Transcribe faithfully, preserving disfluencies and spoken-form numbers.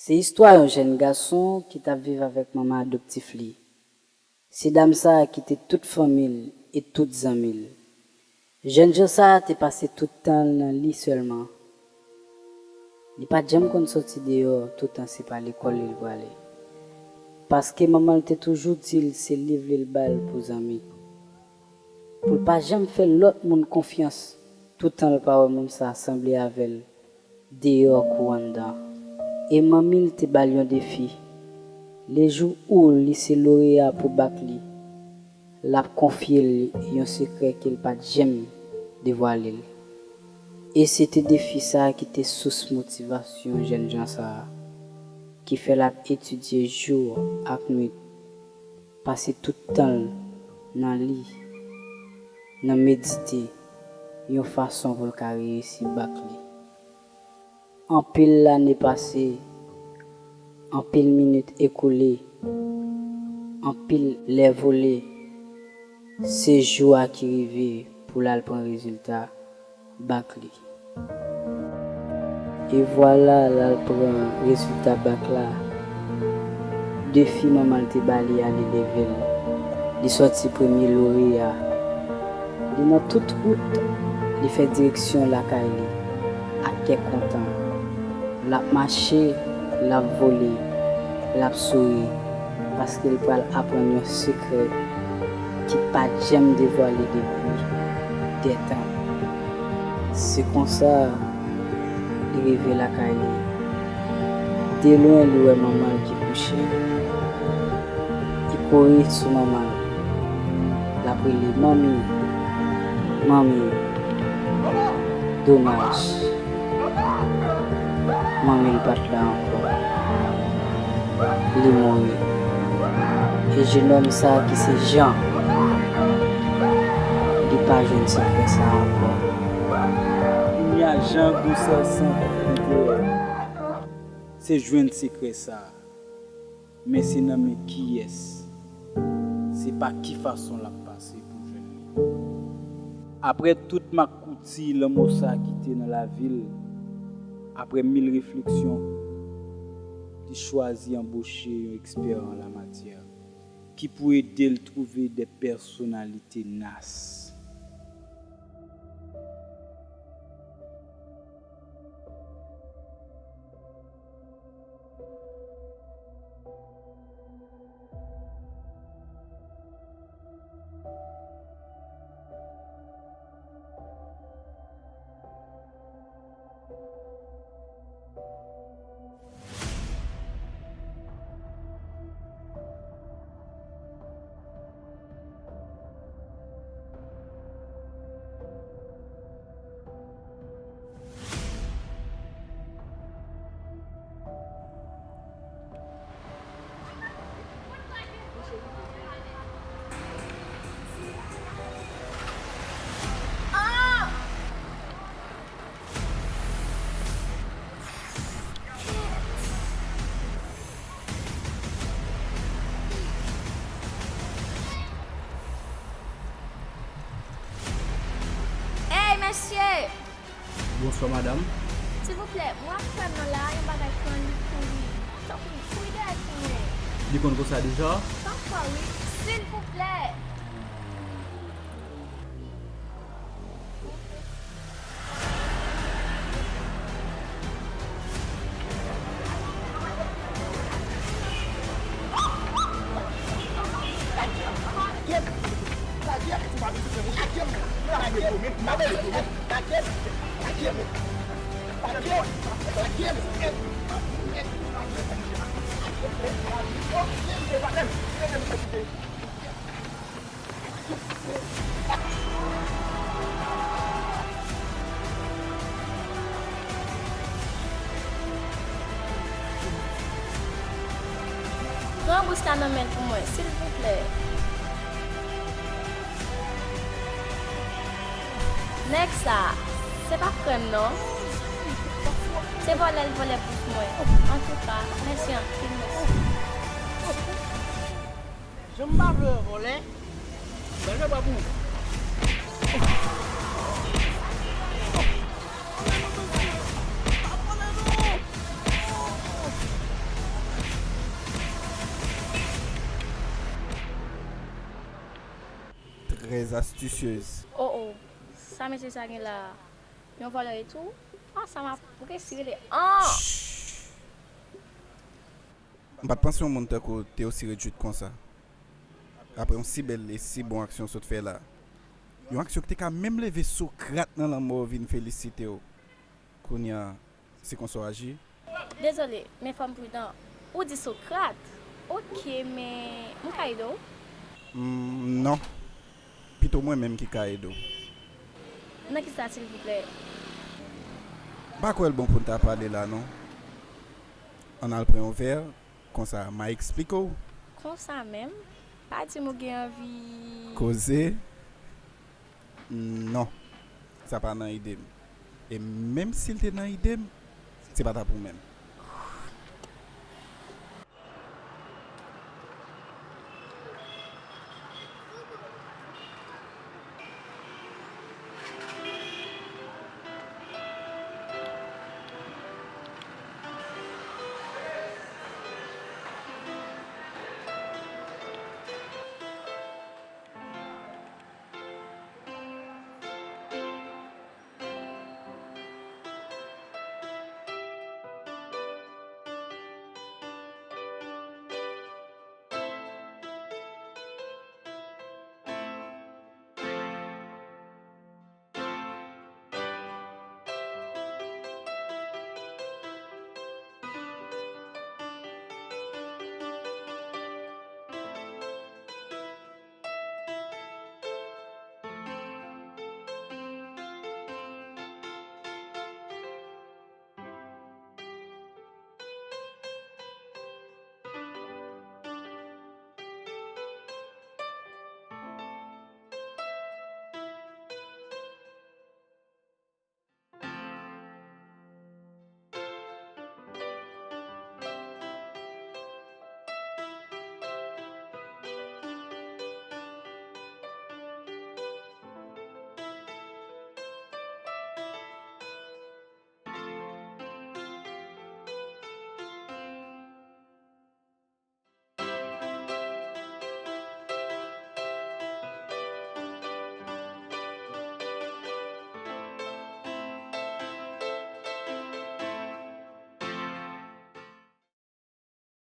Se istwa yon jèn gason ki t ap viv avèk manman adoptif li. Se dam sa a kite tout fanmi l e tout zanmi l. Jènjan sa a te pase tout tan l nan li sèlman. Li pa t janm konn soti deyò toutan se pa lekòl li l prale. Paske manman l te toujou di l se liv li l ba l pou zanmi. Pou l pa janm fè lòt moun konfyans toutan l pa wè moun sa a sanble avè l deyò kou anndan. E manmi l te ba l yon defi. Lejou ou li se loreya pou bak li, l ap konfye l yon sekrè ke l pa t janm devwale l. E se te defi sa a ki te sous motivasyon jènjan sa a, ki fè l ap etidye jou ak nwit, pase tout tan l nan li, nan medite yon fason pou l ka reyisi bak li. Anpil lane pase, anpil minit ekoule, anpil lè vole, se jou a ki rive pou l al pran rezilta bak li. E vwala l al pran rezilta bak la. Defi manman l te ba li a li leve l. Li sòti premye loreya. Li nan tout wout, li fè direksyon lakay li ak kè kontan. L ap mache, l ap vole, l ap souri, paske l pral aprann yon sekrè ki pa t janm devwale depi dè tan. Se konsa, li rive lakay li. De lwen, li wè manman l ki kouche. Li kouri sou manman l. L ap rele, "Manmi, manmi." Domaj, manmi l pa t la ankò. Li mouri. E jenòm sa a ki se Jan, li pa jwenn sekrè sa a ankò. Kounye a, Jan, gwosè san li te wè, se jwenn sekrè sa a. Men se nan men kiyès? Se pa ki fason l ap pase pou jwenn li. Apre tout makouti lanmò sa a kite nan lavi l, apre mil refleksyon, li chwazi anboche yon ekspè an lamatyè ki pou ede l twouve de pèsonalite nas. Ey, mesye! Bonswa, madanm. Silvouplè, mwen ap fè nan la, yon bagay pran li kouri. Tankou li kouri dèyè l konnen. Li konn konsa deja? Pafwa, wi. Silvouplè! Pran bous la nan men l pou mwen, silvouplè. Nèg sa a, se pa frè m non. Se vòlè l vòlè bous mwen. Antouka, mèsi anpil, mèsi. Jan m pa vle wè vòlè, m pral fè bwa pou ou. Pa vòlè non! Très astucieuse. Oh oh, sa mesye sa gen la, yon vòlè etou. Ah, sa m ap resi rele an. M pa t panse yon moun tankou w te osi redwit konsa. Apre yon si bèl e si bon aksyon w sot fè la. Yon aksyon ki te ka menm leve Sokrat nan lanmò vin felisite w. Kounye a, se konsa w aji? Dezole, men fò m pridan. Ou di Sokrat? Ok, men m ka ede w? Mm, non. Pito mwen menm ki ka ede w. Nan kisa, silvouplè? M pa kwè l bon pou n ta pale la, non. Ann al pran yon vè, konsa m a eksplike w. Konsa menm? Pa di m ou gen anvi. Koze? Non. Sa pa nan ide m. E menm si l te nan ide m, se pa ta pou mwen.